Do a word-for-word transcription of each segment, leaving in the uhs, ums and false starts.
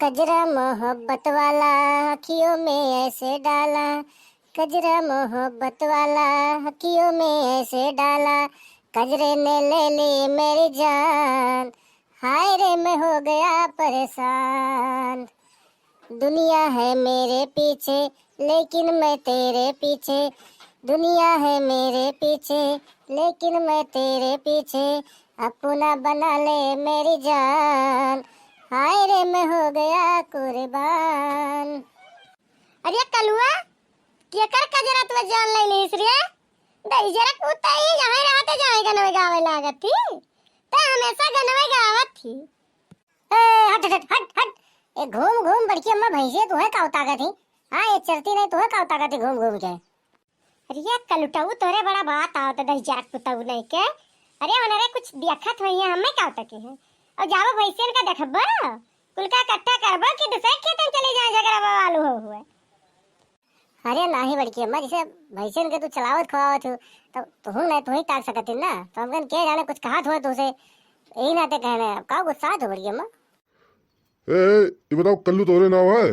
कजरा मोहब्बत वाला अखियों में ऐसे डाला, कजरा मोहब्बत वाला अखियों में ऐसे डाला, कजरे ने ले ली मेरी जान, हाय रे मैं हो गया परेशान। दुनिया है मेरे पीछे, लेकिन मैं तेरे पीछे, दुनिया है मेरे पीछे, लेकिन मैं तेरे पीछे, अपना बना ले मेरी जान, हाय रे मैं हो गया कुर्बान। अरे कलुआ, केकर कजरा तू जान ले लीस रे? दहिजरा कुत्ता ही यहाँ रहते जाएगा ना गावे लागत थी, ते हमेशा गनवे गावत थी। ए, हट, हट, हट, हट। ए, घूम, घूम, बड़की अम्मा भैंसे, तुहे का उतागत ही? हाँ, ये चरती नहीं, तुहे का उतागत ही घूम, घूम के? अरे, ये कलुटऊ तोरे बड़ा बात आवत, दहिजरा कुत्तऊ नहीं के। अरे, उन्हरे कुछ देखत होई है, हमें का उतकी है? और जाबो भैंसियन का देखबो? कुल का इकट्ठा करबो कि दूसरे खेतन चले जाए, झगड़ा बवाल हो हुए? अरे नाही बड़की अम्मा, जैसे भैंसियन के तू चलावत खवावत हो, तब तुहू नहीं, तुही ताक सकत ही ना। तो हमकन के जाने कुछ कहत हुए तुहसे, यही नाते कहने, अब का गुस्सा हो बड़की अम्मा? ए, ए, ये बताओ, कल्लू तोरे नाव है?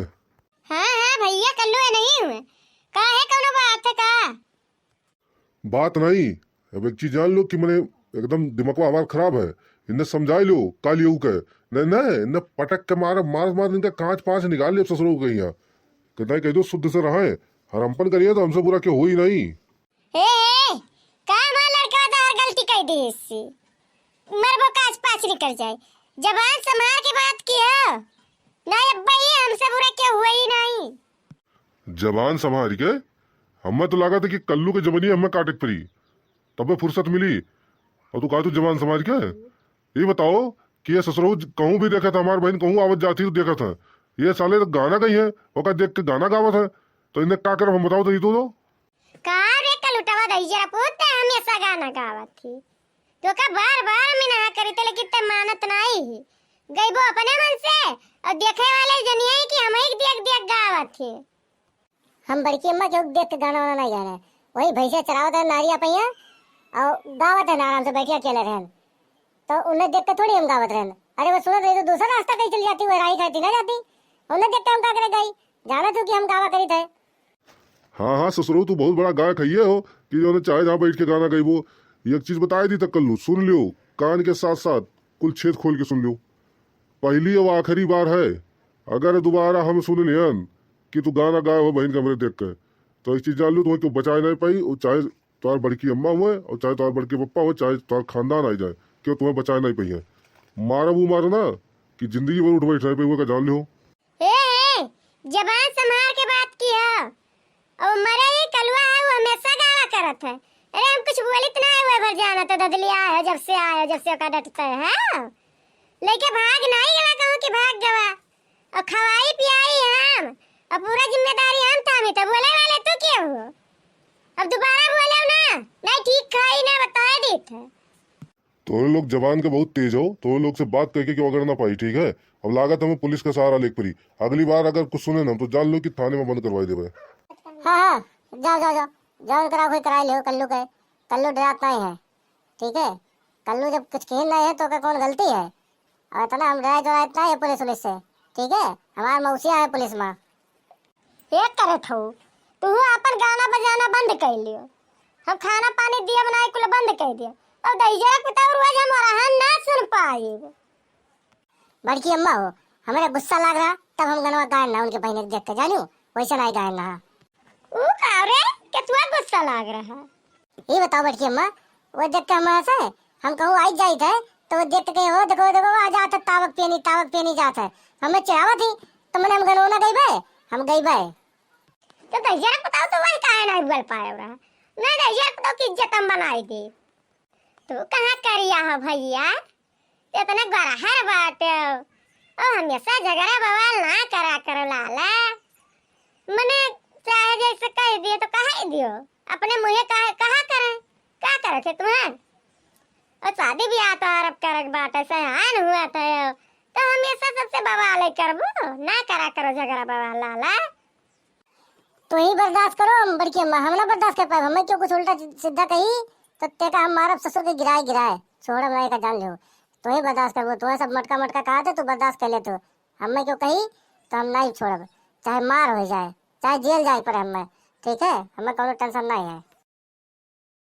हाँ, हाँ भैया, कल्लू है नहीं हुए। का है, कौनो बात है का? बात नहीं, अब एक चीज जान लो कि मने एकदम दिमागवा हमार खराब है। इन्हें समझाई लो, काल ये के। नहीं, नहीं, इन्हें पटक के मार, मार, मार इनका कांच पांच निकाल ले ससुरों के यहाँ। कि नहीं कह दो शुद्ध से रहे, हरमपन करिए तो हमसे बुरा क्यों हुई नहीं। ए, ए, का हमार लड़का तो हर गलती कह दी इससे? मरबो कांच पांच निकल जाए। जबान संभाल के बात की हो। नहीं अब्बा, ये हमसे बुरा क्यों हुआ ही नहीं। जबान संभाल के? हमें तो लागत है कि कल्लू के जबनिया हमें काटे के पड़ी, तबे फुर्सत मिली। और तू कहा तू जबान संभाल के? ये बताओ कि ये ससुरो ज-, कहूँ भी देखत है, हमार बहन कहूँ आवत जाती तो देखत है, ये साले तो गाना गई है, ओका देख के गाना गावत है, तो इन्हें का करब हम बताओ तो ये तो दो। का रे कलुटवा दहिजरा पूत, ते हमेशा गाना गावत ही। तोका बार बार हम ना करी थे, लेकिन ते मानत नहीं ही। गईबो अपने मन से, और देखे वाले जनिए कि हम एक देख देख गावत ही। हम बड़की अम्मा के देख के गाना वाना नहीं गाना है। वही भैंसे चरावत है नारिया पहिया, और गावत है ना आराम से बैठिया अकेले रहन। तो उन्हें देख के थोड़ी हम गावत रहन। अरे वो सुनत रही तो दूसरा रास्ता कहीं चली जाती, वो राही खाती ना जाती। उन्हें देख के हम का करे गाई? जाना तू कि हम गावा करी थे। हाँ, हाँ, ससुरो, तू बहुत बड़ा गायक है ये हो कि जो चाहे जहाँ बैठ के गाना गाइबो। एक चीज बताए दी तक कर लूँ, सुन लियो, कान के साथ साथ कुल छेद खोल के सुन लियो। पहली और आखिरी बार है, अगर दोबारा हम सुन लियन कि तू गाना गाए हो बहन के हमरे देख के, तो एक चीज जान लो, तुम्हें क्यों बचाए नहीं पाई, और चाहे तुम्हार बड़की अम्मा हुए और चाहे तुम्हार बड़के पप्पा हुए, चाहे तुम्हार खानदान आ जाए, क्यों तुम्हें बचाए नहीं पाई है। मारा वो मारना कि जिंदगी भर उठ बैठ रहे पे हुए का जान लियो। ए, ए, जबान संभाल के बात की है। और मरे ही कलुआ है, वो हमेशा गावा करत है। अरे हम कुछ बोलित ना है, वो भर जाना तो धधली आए हो, जब से आए हो, जब से ओका डटते हैं। लेके भाग नहीं गवा, कहूँ कि भाग गवा। और खवाई पियाई हम, और पूरा जिम्मेदारी हम थामी, तो बोले वाले तू के हो? अब दोबारा बोले ना, नहीं ठीक खाई ना बताए देत है। तोरे लोग जबान के बहुत तेज हो, तोरे लोग से बात करके क्यों अगर ना पाई, ठीक है? अब लागत हमें पुलिस का सहारा लेके पड़ी। अगली बार अगर कुछ सुने ना, तो जान लो कि थाने में बंद करवाई देवे। हाँ, हाँ, जाओ, जाओ, जाओ, जाओ, करा कोई करा लियो, कल्लू के, कल्लू डरात नहीं है, ठीक है? कल्लू जब कुछ किहिन नहीं है, तो का कौन गलती है? और इतना हम डराए डराए इतना है पुलिस उलिस से, ठीक है? हमार मौसिया है पुलिस में। ये करत हो, तू अपन गाना बजाना बंद कर लियो। हम खाना पानी दिया बनाए कुल बंद कर दिया। अब दहिजरा के पिता रोज हम रहन ना सुन पाए। बड़की अम्मा हो, हमारा गुस्सा लाग रहा, तब हम गनवा गायन ना उनके बहन के देख के, जानू, वैसे नहीं गायन ना। ऊ का रे, केतुआ गुस्सा लाग रहा? ये बताओ बड़की अम्मा, वो देख के हमारा से, हम कहूँ आई जाइत है, तो वो देख के कहे, "हो देखो, देखो, आ जात है, तावक पियनी, तावक पियनी जात है।" हमें चिढ़ावत ही, तो मने हम गनवा ना गईबे, हम गईबे। तो दहिजरा के बताओ, तो वही काहे नहीं बोल पाए रहा? नहीं, दहिजरा के बताओ कि इज्जत हम बनाई दे। तू कहाँ करिया हो भैया? इतना गरहर बाटे। ओ, हमेशा झगड़ा बवाल ना करा करो लाला। मने चाहे जैसे कह दिए तो कहा ही दियो। अपने मुँहे कहा, कहा करे? का करे थे तुम्हार? और शादी ब्याह तो अरब करक बाटे, सयान हुआ तो, तो हमेशा सबसे बवाल ही करबो। ना करा करो झगड़ा बवाल लाला। तो ही बर्दाश्त करो, हम बड़की अम्मा, हम ना बर्दाश्त कर पाए। हमें क्यों कुछ उल्टा सीधा कही, तो तेका हम मारब ससुर के गिराए गिराए, छोड़ब नहीं का जान लियो। तो ही बर्दाश्त करबो, तुम्हें सब मटका मटका कहा थे, तू बर्दाश्त कर ले तू। हमें क्यों कही, तो हम नहीं छोड़ब, चाहे मार हो जाए, चाहे जेल जाए पड़े हमें, ठीक है? हमें कौनो टेंशन नहीं है।